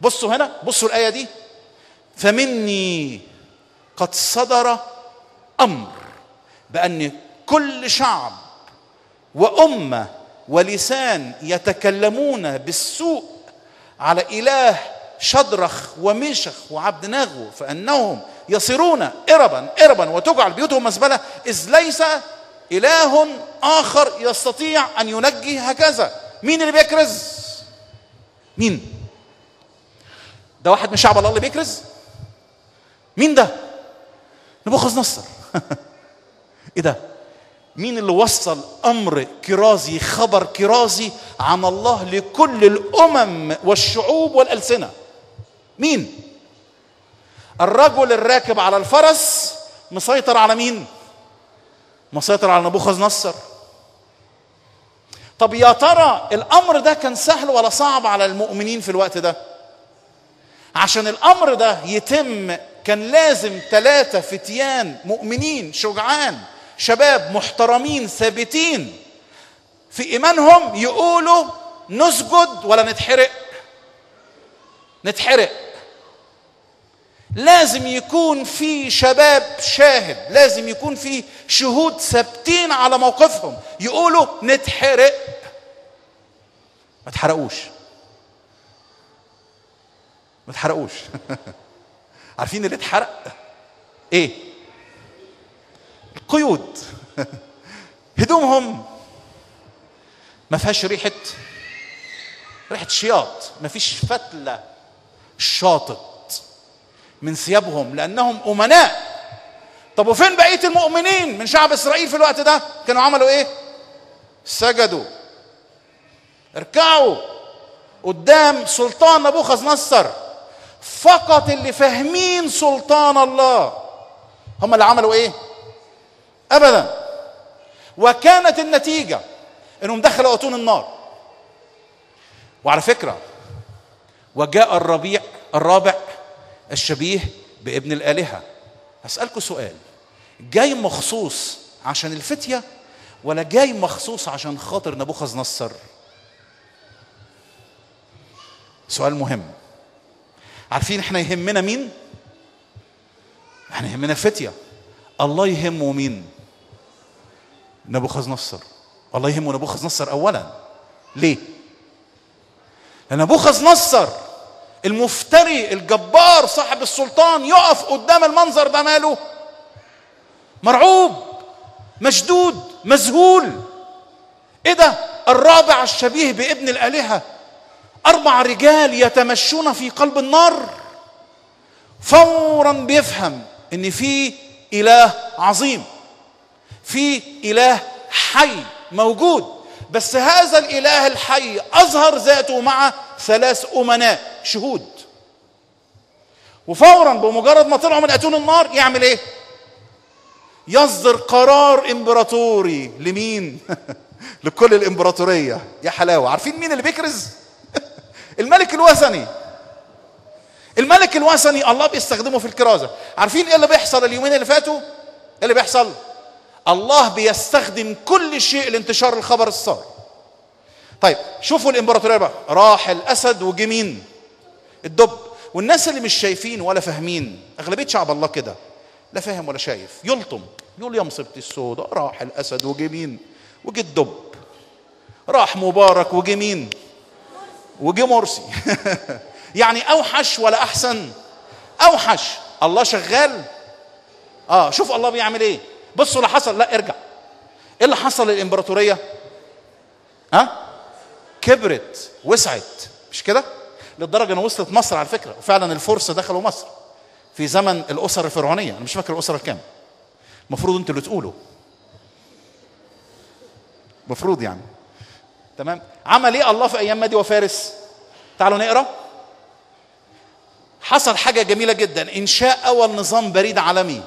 بصوا هنا، بصوا الآية دي: فمني قد صدر أمر بأن كل شعب وأمة ولسان يتكلمون بالسوء على إله شدرخ وميشخ وعبد ناغو، فإنهم يصيرون إربا إربا وتجعل بيوتهم مزبلة، إذ ليس إله آخر يستطيع أن ينجي هكذا. مين اللي بيكرز؟ مين؟ ده واحد من شعب الله اللي بيكرز؟ مين ده؟ نبوخذ نصر. إيه ده؟ مين اللي وصل أمر كرازي، خبر كرازي عن الله لكل الأمم والشعوب والألسنة؟ مين؟ الرجل الراكب على الفرس مسيطر على مين؟ مسيطر على نبوخذ نصر. طب يا ترى الأمر ده كان سهل ولا صعب على المؤمنين في الوقت ده؟ عشان الأمر ده يتم كان لازم 3 فتيان مؤمنين شجعان، شباب محترمين ثابتين في إيمانهم، يقولوا نسجد ولا نتحرق؟ نتحرق. لازم يكون في شباب شاهد، لازم يكون في شهود ثابتين على موقفهم يقولوا نتحرق. ما تحرقوش، ما تحرقوش. عارفين اللي اتحرق ايه؟ القيود. هدومهم ما فيهاش ريحة شياط، ما فيش فتلة شاطت من ثيابهم لأنهم أمناء. طب وفين بقية المؤمنين من شعب إسرائيل في الوقت ده؟ كانوا عملوا إيه؟ سجدوا، اركعوا قدام سلطان نبوخذ نصر. فقط اللي فاهمين سلطان الله هم اللي عملوا إيه؟ أبدا. وكانت النتيجة إنهم دخلوا أتون النار. وعلى فكرة، وجاء الربيع الرابع الشبيه بابن الآلهة. هسألكوا سؤال، جاي مخصوص عشان الفتية ولا جاي مخصوص عشان خاطر نبوخذ نصر؟ سؤال مهم. عارفين احنا يهمنا مين؟ احنا يهمنا الفتية. الله يهمه مين؟ نبوخذ نصر. الله يهمه نبوخذ نصر أولا. ليه؟ لأن نبوخذ نصر المفتري الجبار صاحب السلطان يقف قدام المنظر ده ماله؟ مرعوب، مشدود، مذهول. ايه ده؟ الرابع الشبيه بابن الآلهة، 4 رجال يتمشون في قلب النار. فورا بيفهم ان في إله عظيم، في إله حي موجود، بس هذا الإله الحي أظهر ذاته مع 3 أمناء شهود. وفورا بمجرد ما طلعوا من أتون النار يعمل إيه؟ يصدر قرار إمبراطوري. لمين؟ لكل الإمبراطورية. يا حلاوة. عارفين مين اللي بيكرز؟ الملك الوثني. الملك الوثني الله بيستخدمه في الكرازة. عارفين إيه اللي بيحصل اليومين اللي فاتوا؟ إيه اللي بيحصل؟ الله بيستخدم كل شيء لانتشار الخبر السار. طيب شوفوا الامبراطورية بقى، راح الاسد وجه مين؟ الدب. والناس اللي مش شايفين ولا فاهمين، اغلبية شعب الله كده لا فاهم ولا شايف، يلطم يقول يا مصيبتي السوداء، راح الاسد وجه مين؟ وجه الدب. راح مبارك وجه مين؟ وجه مرسي. يعني اوحش ولا احسن؟ اوحش. الله شغال. شوف الله بيعمل ايه. بصوا اللي حصل. لا ارجع، ايه اللي حصل للامبراطوريه؟ كبرت، وسعت، مش كده؟ للدرجة انه وصلت مصر على فكرة. وفعلا الفرس دخلوا مصر في زمن الاسر الفرعونية. انا مش فاكر الاسرة الكام، المفروض انتوا اللي تقولوا، المفروض يعني. تمام. عمل ايه الله في ايام مادي وفارس؟ تعالوا نقرا. حصل حاجة جميلة جدا، انشاء اول نظام بريد عالمي.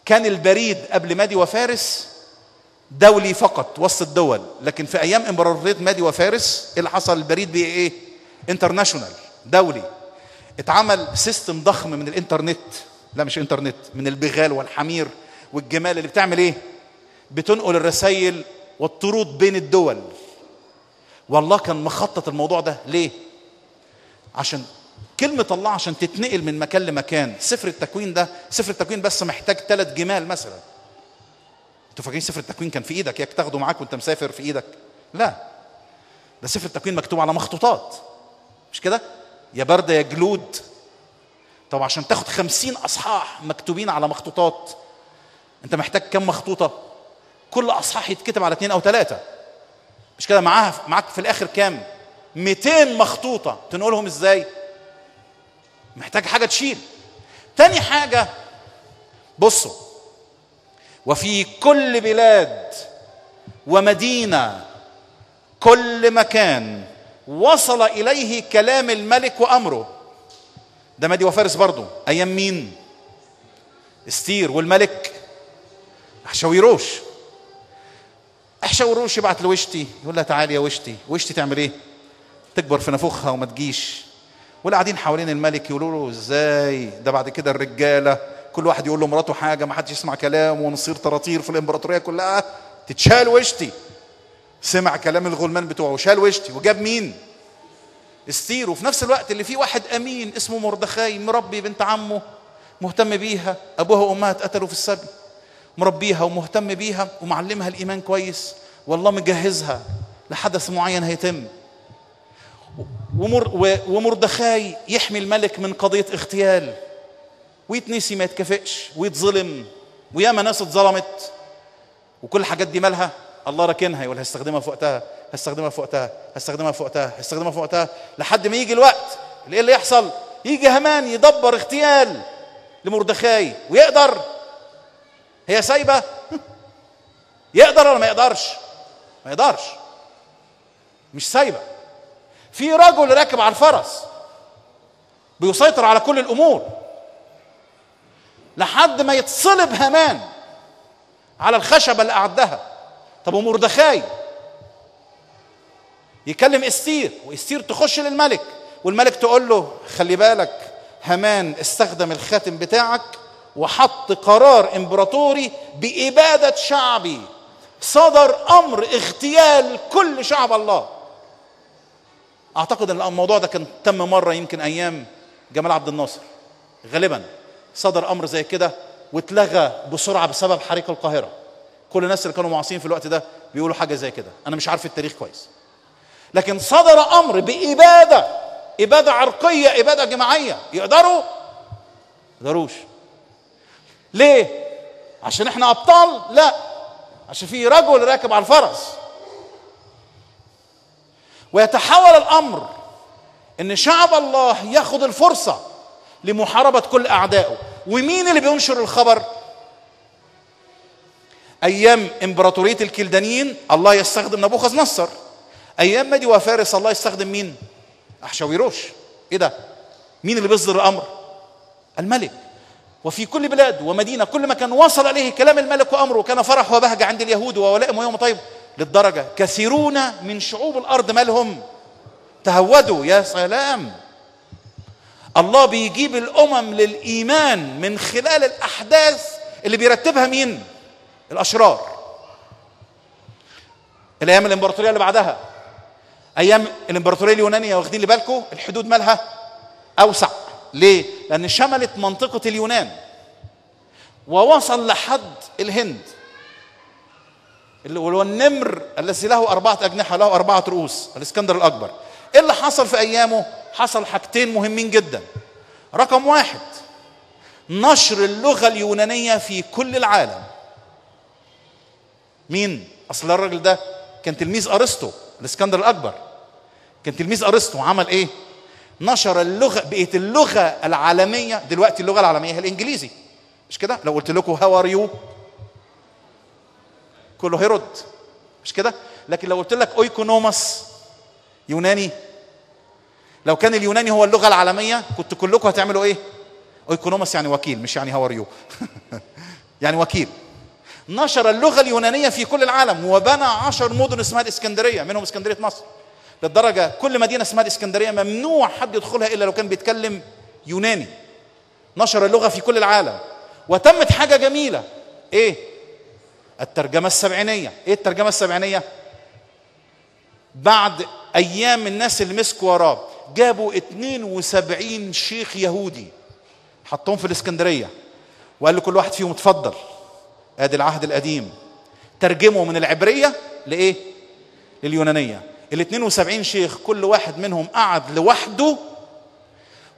كان البريد قبل مادي وفارس دولي فقط وسط الدول، لكن في ايام امبراطورية مادي وفارس ايه اللي حصل؟ البريد بقى ايه؟ international، دولي. اتعمل system ضخم من الانترنت، لا مش انترنت، من البغال والحمير والجمال اللي بتعمل ايه؟ بتنقل الرسائل والطرود بين الدول. والله كان مخطط الموضوع ده ليه؟ عشان كلمة الله عشان تتنقل من مكان لمكان. سفر التكوين ده، سفر التكوين بس محتاج 3 جمال مثلا. انتوا فاكرين سفر التكوين كان في ايدك، ياك تاخده معاك وانت مسافر في ايدك. لا، ده سفر التكوين مكتوب على مخطوطات، مش كده؟ يا باردة يا جلود. طب عشان تاخد 50 اصحاح مكتوبين على مخطوطات انت محتاج كم مخطوطة؟ كل اصحاح يتكتب على 2 أو 3، مش كده؟ معاك في الاخر كام؟ 200 مخطوطة، تنقلهم ازاي؟ محتاج حاجة تشيل. تاني حاجة، بصوا، وفي كل بلاد ومدينة كل مكان وصل إليه كلام الملك وأمره. ده مادي وفارس برضو، أيام مين؟ استير والملك أحشاويروش. أحشاويروش يبعت لوشتي يقول لها تعالي يا وشتي. وشتي تعمل إيه؟ تكبر في نافوخها وما تجيش. ولا قاعدين حوالين الملك يقولوا له ازاي ده؟ بعد كده الرجالة كل واحد يقول له مراته حاجة، ما حدش يسمع كلامه، ونصير طراطير في الامبراطورية كلها. تتشال وشتي. سمع كلام الغلمان بتوعه، شال وشتي وجاب مين؟ استير. وفي نفس الوقت اللي فيه واحد امين اسمه مردخاي، مربي بنت عمه، مهتم بيها، ابوها وامها اتقتلوا في السبي، مربيها ومهتم بيها ومعلمها الايمان كويس، والله مجهزها لحدث معين هيتم. ومردخاي يحمي الملك من قضية اغتيال، ويتنسي ما يتكافئش ويتظلم، وياما ناس اتظلمت. وكل الحاجات دي مالها؟ الله راكنها، يقول هستخدمها في وقتها، هستخدمها في وقتها، هستخدمها في وقتها، هستخدمها في وقتها، لحد ما يجي الوقت اللي ايه اللي يحصل؟ يجي هامان يدبر اغتيال لمردخاي، ويقدر. هي سايبه؟ يقدر ولا ما يقدرش؟ ما يقدرش، مش سايبه. في رجل راكب على الفرس بيسيطر على كل الامور، لحد ما يتصلب هامان على الخشبة اللي اعدها. طب ومردخاي يكلم استير، واستير تخش للملك، والملك تقول له خلي بالك هامان استخدم الخاتم بتاعك وحط قرار امبراطوري بإبادة شعبي، صدر امر اغتيال كل شعب الله. اعتقد ان الموضوع ده كان تم مرة يمكن ايام جمال عبد الناصر، غالبا صدر امر زي كده واتلغى بسرعة بسبب حريق القاهرة. كل الناس اللي كانوا معاصرين في الوقت ده بيقولوا حاجة زي كده، انا مش عارف التاريخ كويس، لكن صدر امر باباده، ابادة عرقيه، ابادة جماعية. يقدروا؟ يقدروش. ليه؟ عشان احنا ابطال؟ لا، عشان في رجل راكب على الفرس. ويتحول الامر ان شعب الله ياخد الفرصة لمحاربة كل اعدائه. ومين اللي بينشر الخبر؟ ايام امبراطورية الكلدانيين الله يستخدم نبوخذ نصر. ايام مادي وفارس الله يستخدم مين؟ احشاويروش. ايه ده؟ مين اللي بيصدر الامر؟ الملك. وفي كل بلاد ومدينة كل مكان وصل اليه كلام الملك وامره، كان فرح وبهجة عند اليهود وولائم ويوم طيب، للدرجة كثيرون من شعوب الارض مالهم تهودوا. يا سلام، الله بيجيب الامم للايمان من خلال الاحداث اللي بيرتبها مين؟ الاشرار. الايام الامبراطورية اللي بعدها، ايام الامبراطورية اليونانية، واخدين بالكم الحدود مالها اوسع. ليه؟ لان شملت منطقة اليونان ووصل لحد الهند، اللي هو النمر الذي له 4 أجنحة له 4 رؤوس، الاسكندر الاكبر. ايه اللي حصل في ايامه؟ حصل حاجتين مهمين جدا. رقم 1، نشر اللغة اليونانية في كل العالم. مين؟ اصل الراجل ده كان تلميذ ارسطو، الاسكندر الاكبر كان تلميذ ارسطو. عمل ايه؟ نشر اللغة، بقت اللغة العالمية دلوقتي اللغة العالمية هي الانجليزي، مش كده؟ لو قلت لكم how are you كله هيرد، مش كده؟ لكن لو قلت لك اويكونوماس يوناني، لو كان اليوناني هو اللغة العالمية كنت كلكم هتعملوا ايه؟ اويكونوماس يعني وكيل، مش يعني how are you يعني وكيل. نشر اللغة اليونانية في كل العالم وبنى 10 مدن اسمها الاسكندرية، منهم اسكندرية مصر. للدرجة كل مدينة اسمها الاسكندرية ممنوع حد يدخلها الا لو كان بيتكلم يوناني. نشر اللغة في كل العالم. وتمت حاجة جميلة، ايه؟ الترجمة السبعينيه. ايه الترجمة السبعينيه؟ بعد ايام الناس اللي مسكوا وراه جابوا 72 شيخ يهودي حطهم في الاسكندرية، وقال لكل واحد فيهم اتفضل ادي العهد القديم، ترجمه من العبرية لايه؟ لليونانية. ال 72 شيخ كل واحد منهم قعد لوحده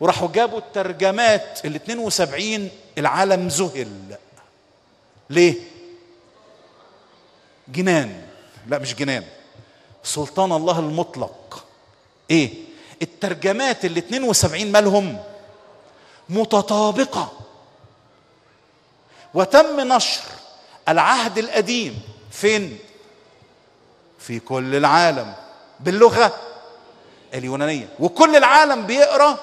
وراحوا جابوا الترجمات ال 72. العالم ذهل. ليه؟ جنان. لا مش جنان، سلطان الله المطلق. ايه الترجمات ال 72 مالهم؟ متطابقة. وتم نشر العهد القديم فين؟ في كل العالم باللغة اليونانية، وكل العالم بيقرأ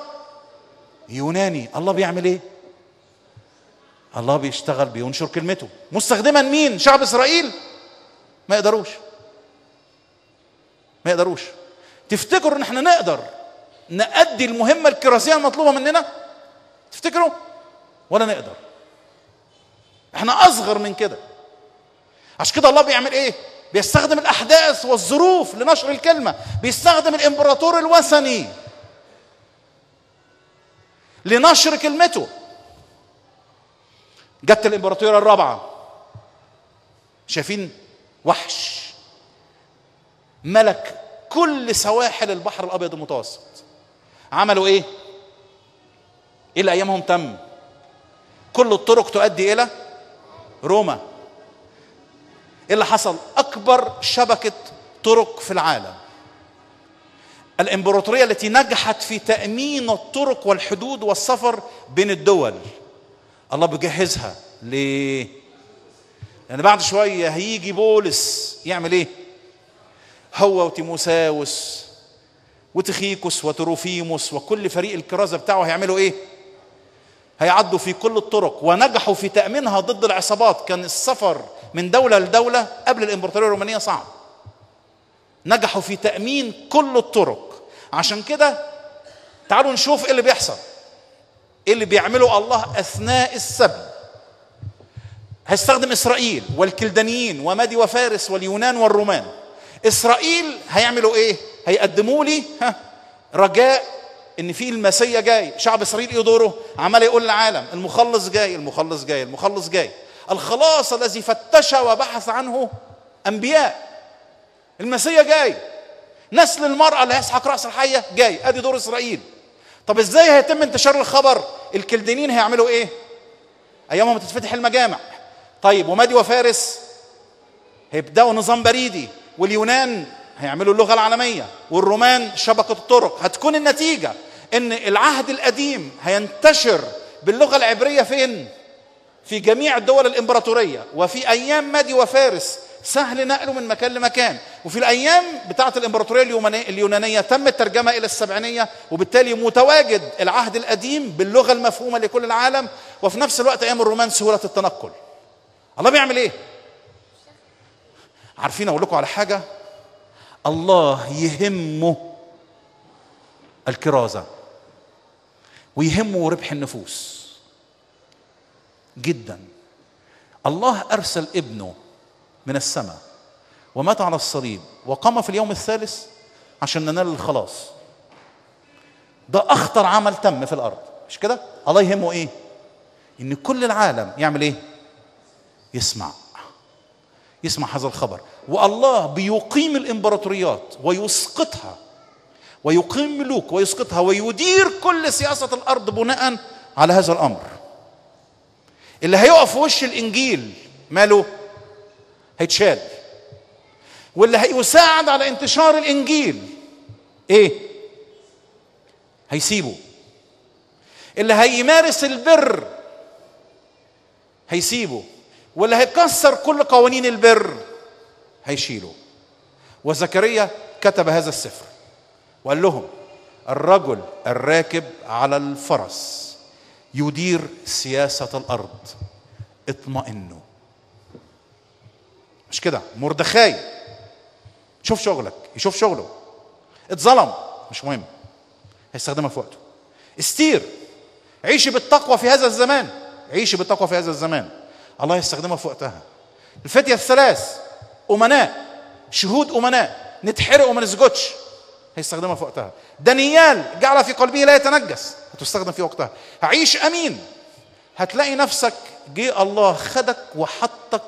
يوناني. الله بيعمل ايه؟ الله بيشتغل، بينشر كلمته. مستخدما مين؟ شعب إسرائيل؟ ما يقدروش، ما يقدروش. تفتكروا ان احنا نقدر نأدي المهمة الكراسية المطلوبة مننا؟ تفتكروا؟ ولا نقدر. احنا اصغر من كده. عشان كده الله بيعمل ايه؟ بيستخدم الاحداث والظروف لنشر الكلمة. بيستخدم الامبراطور الوثني لنشر كلمته. جت الامبراطورية الرابعة، شايفين وحش ملك كل سواحل البحر الابيض المتوسط. عملوا ايه؟ ايه اللي ايامهم تم؟ كل الطرق تؤدي الى روما. ايه اللي حصل؟ اكبر شبكة طرق في العالم. الامبراطورية التي نجحت في تأمين الطرق والحدود والسفر بين الدول. الله بيجهزها ليه؟ لأن بعد شوية هيجي بولس يعمل ايه؟ هو وتيموساوس وتخيكوس وتروفيموس وكل فريق الكرازة بتاعه هيعملوا ايه؟ هيعدوا في كل الطرق، ونجحوا في تأمينها ضد العصابات. كان السفر من دولة لدولة قبل الإمبراطورية الرومانية صعب. نجحوا في تأمين كل الطرق. عشان كده تعالوا نشوف ايه اللي بيحصل، ايه اللي بيعمله الله أثناء السبي. هيستخدم إسرائيل والكلدانيين ومادي وفارس واليونان والرومان. إسرائيل هيعملوا ايه؟ هيقدموا لي رجاء ان في المسيا جاي. شعب اسرائيل ايه دوره؟ عمال يقول للعالم المخلص جاي، المخلص جاي، المخلص جاي. الخلاص الذي فتش وبحث عنه انبياء. المسيا جاي، نسل المرأة اللي هيسحق رأس الحية جاي. ادي دور اسرائيل. طب ازاي هيتم انتشار الخبر؟ الكلدانيين هيعملوا ايه؟ ايامهم تتفتح المجامع. طيب ومادي وفارس هيبداوا نظام بريدي، واليونان هيعملوا اللغة العالمية، والرومان شبكة الطرق. هتكون النتيجة ان العهد القديم هينتشر باللغة العبرية فين؟ في جميع الدول الإمبراطورية. وفي أيام مادي وفارس سهل نقله من مكان لمكان. وفي الأيام بتاعة الإمبراطورية اليونانية تم الترجمة إلى السبعينية، وبالتالي متواجد العهد القديم باللغة المفهومة لكل العالم. وفي نفس الوقت أيام الرومان سهولة التنقل. الله بيعمل إيه؟ عارفين أقول لكم على حاجة؟ الله يهمه الكرازة ويهمه ربح النفوس جدا. الله أرسل ابنه من السماء ومات على الصليب وقام في اليوم الثالث عشان ننال الخلاص. ده أخطر عمل تم في الأرض، مش كده؟ الله يهمه إيه؟ إن كل العالم يعمل إيه؟ يسمع، يسمع هذا الخبر. والله بيقيم الإمبراطوريات ويسقطها، ويقيم ملوك ويسقطها، ويدير كل سياسة الأرض بناء على هذا الأمر. اللي هيقف في وش الإنجيل ماله؟ هيتشال. واللي هيساعد على انتشار الإنجيل إيه؟ هيسيبه. اللي هيمارس البر هيسيبه، واللي هيكسر كل قوانين البر هيشيله. وزكريا كتب هذا السفر وقال لهم الرجل الراكب على الفرس يدير سياسة الأرض، اطمئنوا. مش كده؟ مردخاي شوف شغلك، يشوف شغله. اتظلم مش مهم، هيستخدمها في وقته. استير عيشي بالتقوى في هذا الزمان، عيشي بالتقوى في هذا الزمان، الله يستخدمها في وقتها. الفتية الثلاث أمناء، شهود أمناء، نتحرق وما نسجدش، هيستخدمها في وقتها. دانيال جعل في قلبه لا يتنجس، هتستخدم في وقتها. عيش أمين، هتلاقي نفسك جه الله خدك وحطك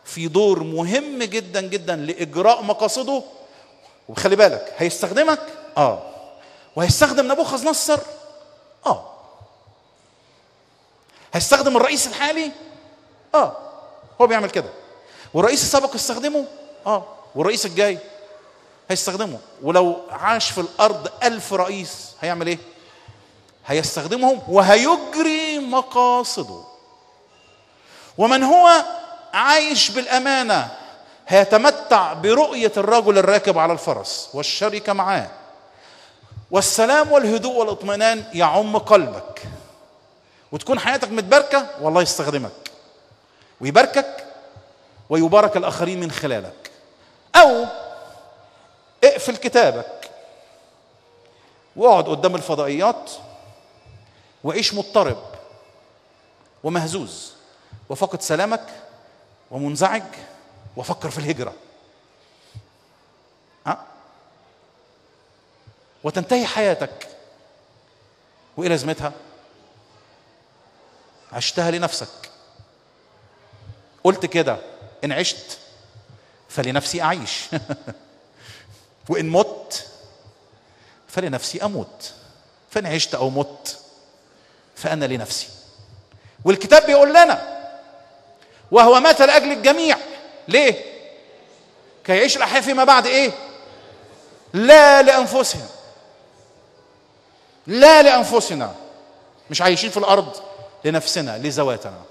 في دور مهم جدا جدا لإجراء مقاصده، وخلي بالك هيستخدمك، وهيستخدم نبوخذ نصر، هيستخدم الرئيس الحالي، هو بيعمل كده، والرئيس السابق استخدمه، والرئيس الجاي هيستخدمه. ولو عاش في الارض 1000 رئيس هيعمل ايه؟ هيستخدمهم وهيجري مقاصده. ومن هو عايش بالامانة هيتمتع برؤية الرجل الراكب على الفرس والشركة معاه، والسلام والهدوء والاطمئنان يعم قلبك، وتكون حياتك متباركه، والله يستخدمك ويباركك ويبارك الاخرين من خلالك. او اقفل كتابك واقعد قدام الفضائيات وعيش مضطرب ومهزوز وفقد سلامك ومنزعج وفكر في الهجرة، وتنتهي حياتك. وإيه لازمتها؟ عشتها لنفسك، قلت كده إن عشت فلنفسي أعيش وإن مت فلنفسي أموت، فإن عشت أو مت فأنا لنفسي. والكتاب بيقول لنا وهو مات لأجل الجميع، ليه؟ كي يعيش الأحياء فيما بعد إيه؟ لا لأنفسهم، لا لأنفسنا، مش عايشين في الأرض لنفسنا لذواتنا،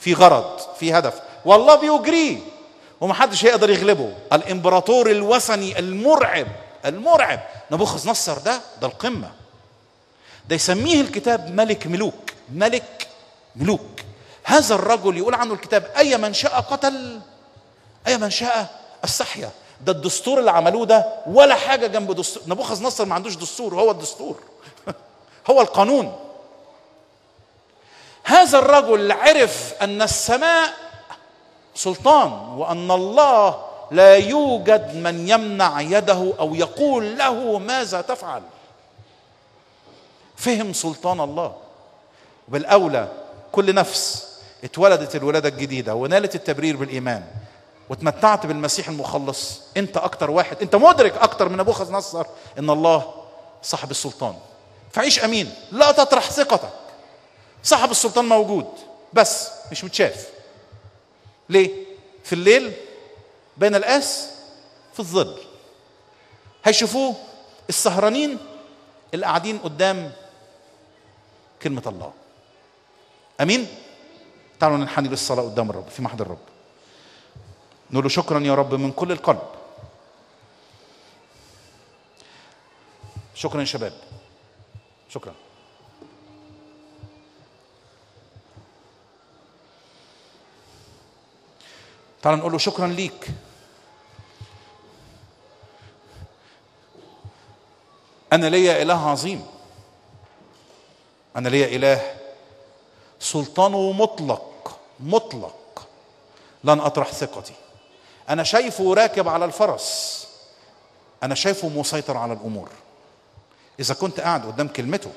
في غرض، في هدف، والله بيجريه ومحدش هيقدر يغلبه. الإمبراطور الوثني المرعب المرعب نبوخذ نصر ده القمة، ده يسميه الكتاب ملك ملوك، ملك ملوك. هذا الرجل يقول عنه الكتاب أي من شاء قتل، أي من شاء استحيا. ده الدستور اللي عملوه ده ولا حاجة جنب دستور نبوخذ نصر، ما عندوش دستور، هو الدستور هو القانون. هذا الرجل عرف أن السماء سلطان، وأن الله لا يوجد من يمنع يده أو يقول له ماذا تفعل. فهم سلطان الله. وبالأولى كل نفس اتولدت الولادة الجديدة ونالت التبرير بالإيمان وتمتعت بالمسيح المخلص، انت أكتر واحد، انت مدرك أكتر من نبوخذ نصر إن الله صاحب السلطان. فعيش أمين، لا تطرح ثقتك. صاحب السلطان موجود بس مش متشاف. ليه؟ في الليل بين القاس في الظل هيشوفوه السهرانين اللي قاعدين قدام كلمة الله. أمين؟ تعالوا ننحني للصلاة قدام الرب في محضر الرب، نقول له شكرا يا رب من كل القلب. شكرا يا شباب، شكرا. تعالوا نقول له شكرا ليك. أنا ليا إله عظيم، أنا ليا إله سلطانه مطلق مطلق، لن أطرح ثقتي. أنا شايفه راكب على الفرس، أنا شايفه مسيطر على الأمور. إذا كنت قاعد قدام كلمته،